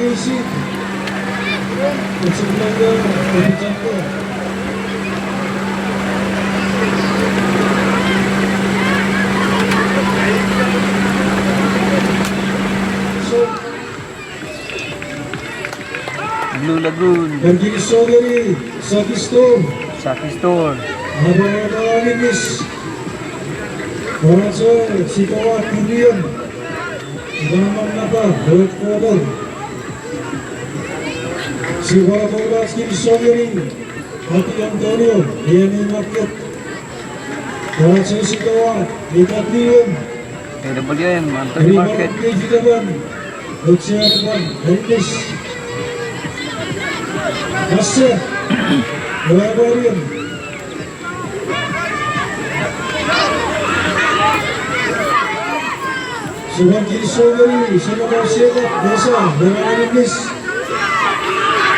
KC. Casablanca, Opitanto. So, Blue Lagoon. Naging Sogeri, Saki Store, Saki Store. Habang English. Orange, Sikawa, Kulian. Gamang Napa, Gold Quarter. Siwa Kolas, Kim Sogeri, Ati Antonio, Yemi Market. Orange, Sikawa, Ika Kulian. AWM, Anthony Market. Kaibigan, Lucia Juan, English. Master, Nueva. Subhan Kisogari, Senator Sega, Desa, Nueva English.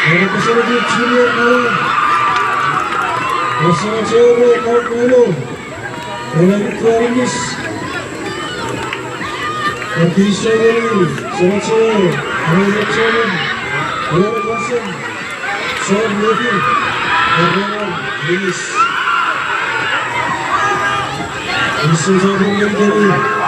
Representative Junior Nawan. National Chairman Mark Melo. Nueva English. Kisogari, Senator Nueva Chairman, Nueva Johnson, Sean Murphy, Nueva English. Mr. Zabun.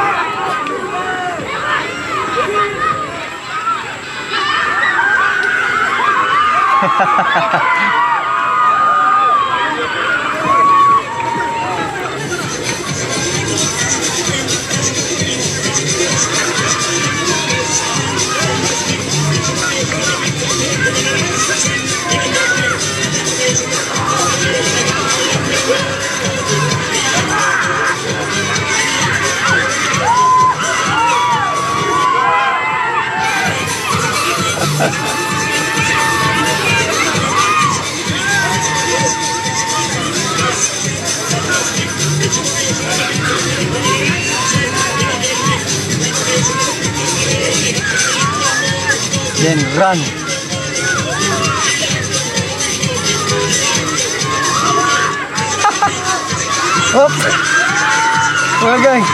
Then run. Hop. Mga guys.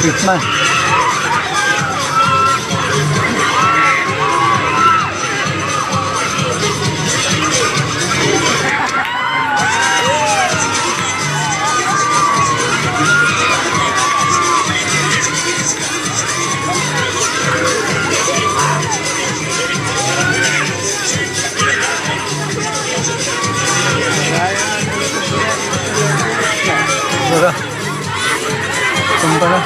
Sweet man. Wala. Tumba na.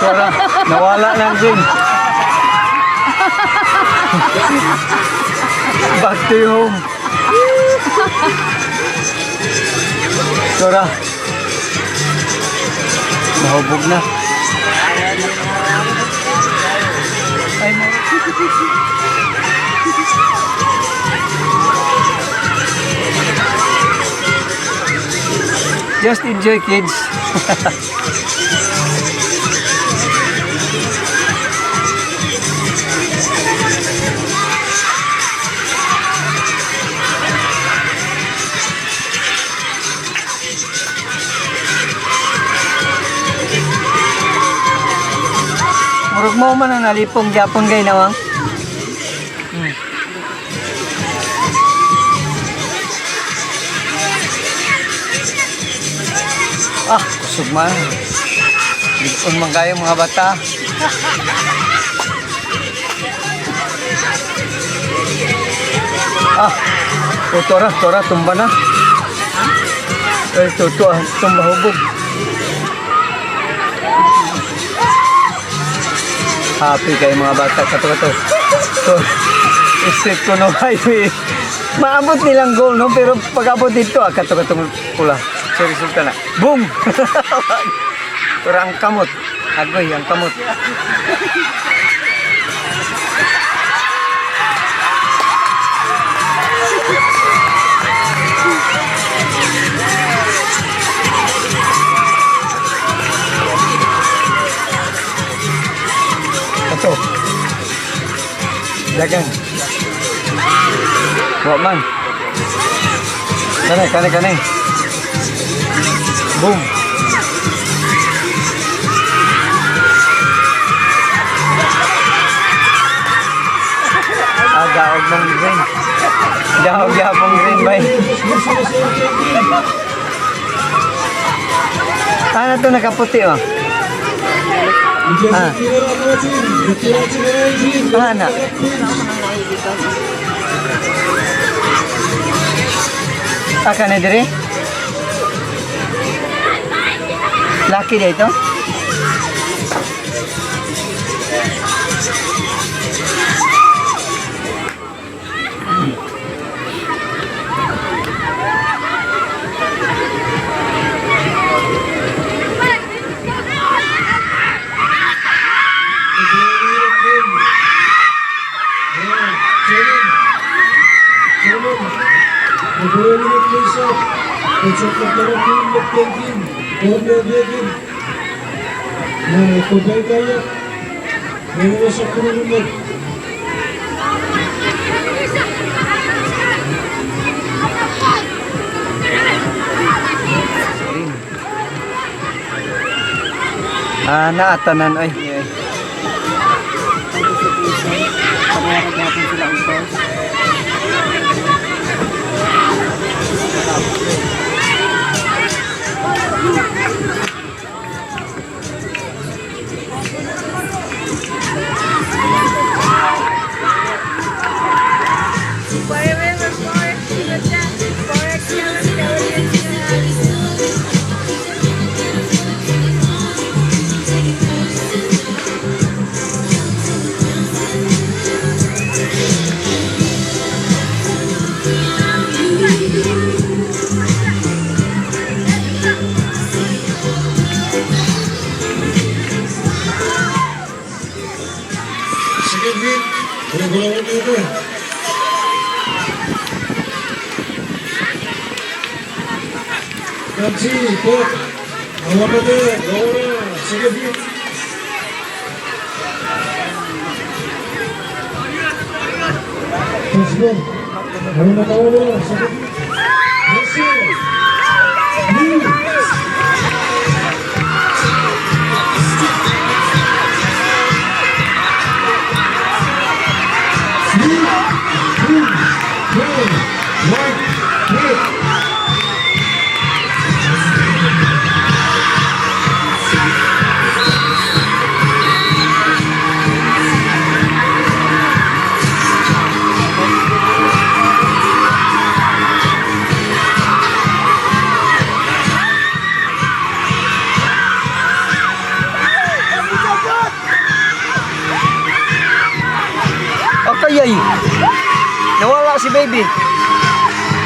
Tara, nawala na ang game. Back to your home. Tara. Nahubog na. Ay, mo. Just enjoy, kids. Murag mo man ang nalipong Japon gay nawang. Ah, kusog man. Ligpon man kayo, mga bata. Ah, oh, tora, tora, tumba na. Eh, tuto, ah, tumba hubog. Happy kayo mga bata. Kato, kato. So, isip ko no highway. Maabot nilang goal, no? Pero pag abot dito, ah, kato katong pula. Sa resulta na. Boom! Pero ang kamot. Agoy, ang kamot. Kato. Dagan. Wa man. Kane, kane, kane. Boom. Ah, daog ng green. Daog yapong green, bay. Ano to nakaputi, oh? Ah. Ah, na. Ah, kane dire? Laki dia ito? Green. Ah, naatanan ay. Pangarap natin sila ang boss. Second hit, gulong-gulongan dito. Nancy, Pop, Awamate, Laura, second hit. First ball, Awamate, second hit. Yes, sir. Blue. Three, two, one, one, hit. Okay, ay. Nawala si baby.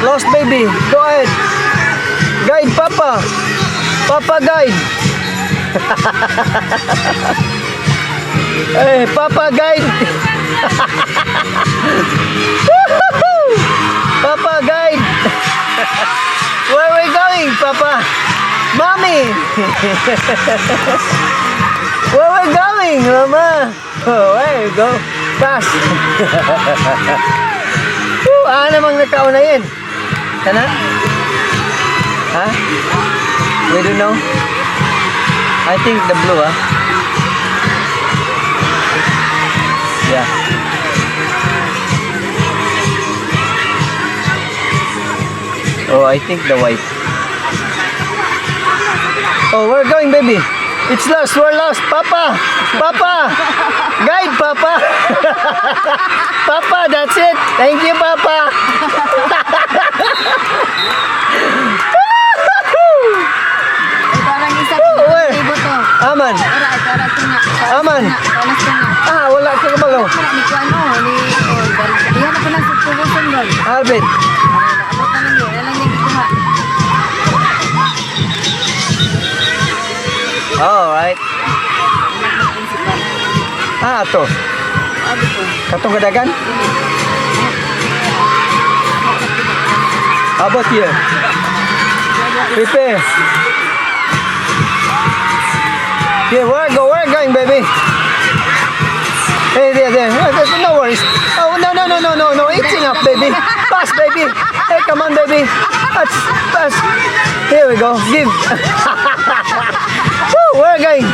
Lost baby. Go ahead. Guide Papa. Papa guide. Eh, Papa guide. Woohoo! Papa guide. Where we going, Papa? Mommy. Where we going, Mama? Oh, where you go? Pass. Woo, ah, namang nakauna yun. Kana? Ha? We don't know. I think the blue, ah. Yeah. Oh, I think the white. Oh, we're going, baby. It's lost. We're lost. Papa! Papa! Guide, Papa! Papa, that's it. Thank you, Papa. Ay, parang isa Oh, where? libo to. Aman. Ora, ito, ora, tunga. Aman. Tunga, tunga. Ah, wala ka kabalo. Wala, ni Kuan, oh, ni, oh, iya na pala sa tubusan, God. Alvin. Abot na lang yun. Yan lang yung gikuha. All right. Anak ng principal. Ah, ato. Abi ko. Katong kadagan? How about here? Prepare. Here, where go? Where going, baby? Hey, there, there. Oh, there's no worries. Oh, no, no. It's enough, baby. Pass, baby. Hey, come on, baby. Pass, pass. Here we go. Give. Woo, where going?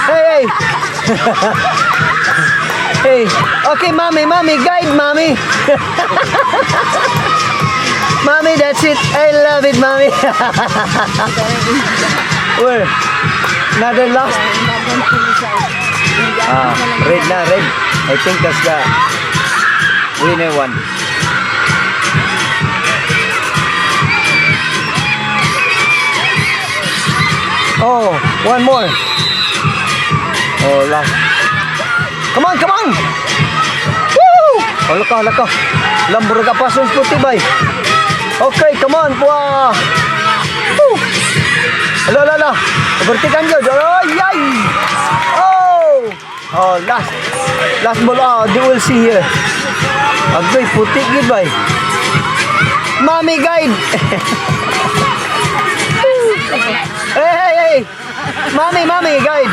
Hey, hey. Hey. Okay, mommy, mommy, guide, mommy. Mommy, that's it. I love it, mommy. Where? Another last. Laban po siya. Ah, red na, red. I think that's the winner one. Oh, one more. Oh, last. Come on, come on! Woo! Hala ka, hala ka. Lamborghini pa sa puti bay. Okay, come on. Wah. Woo! Ala, ala, ala. Overtaken yun. Oh, yay! Oh! Oh, last. Last ball. Oh, they will see here. Agoy, puti gid bay. Mommy guide. Hey, hey, hey. Mommy, mommy, guide.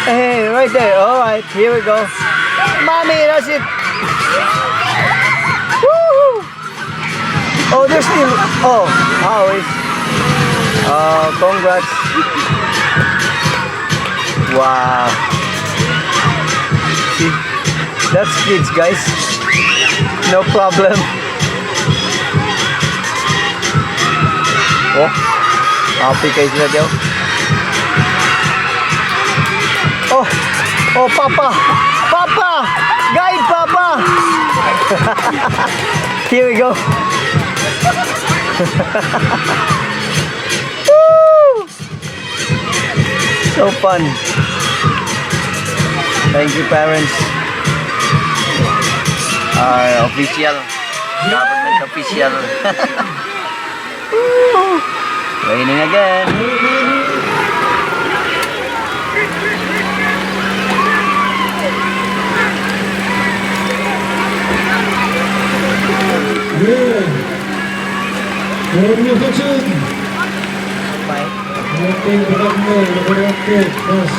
Hey, right there. All right, here we go. Mommy, that's it. Woo! Oh, there's still. Oh, how is? Oh, congrats. Wow. See, that's kids, guys. No problem. Oh, happy kayo sila daw. Oh, oh, Papa! Papa! Guide, Papa! Here we go. Woo! So fun. Thank you, parents. Our official, government official. Woo! Raining again. 네. 여러분의 끝은 땡 고맙네. 고맙게 pass.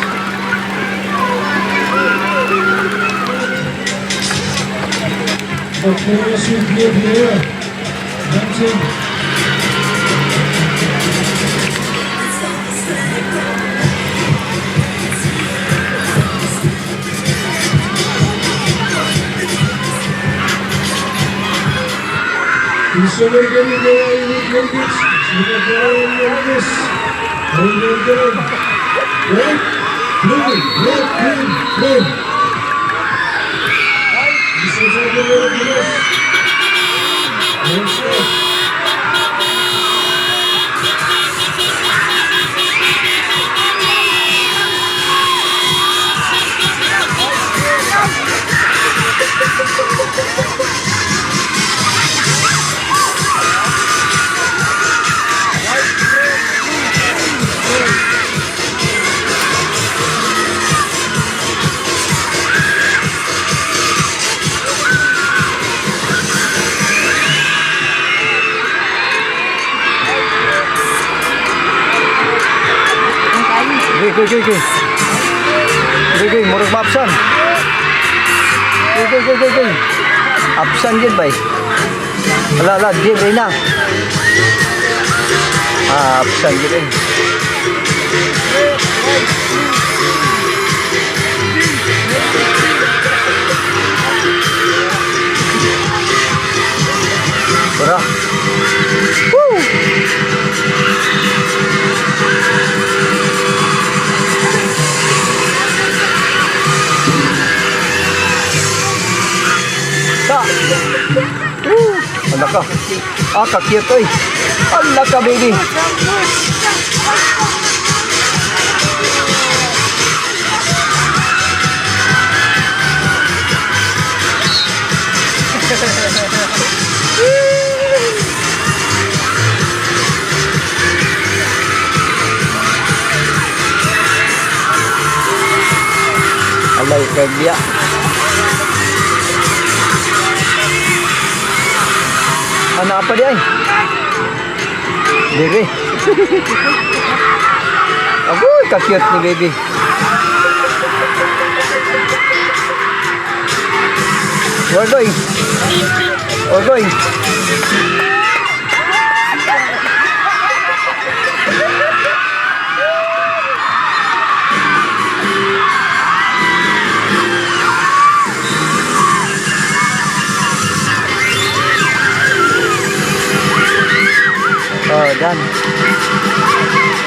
Bakıyorsun diye diye. Dancing. Red, blue, red, green, green. Yes. Ang kayo. Okay, okay, okay, okay. Okay, okay, murag maapsan. Okay. Absan din bay. Ala, ala, di, di na. Ah, absan din eh. Tara. Woo! Ka. Woo! Ala ka. Ah, ka-cute oy. Ala ka, baby. Alay, kagya. Ano pa di ay? Dire. Agoy, ka-cute ni baby. We're going. We're going. Oh, done.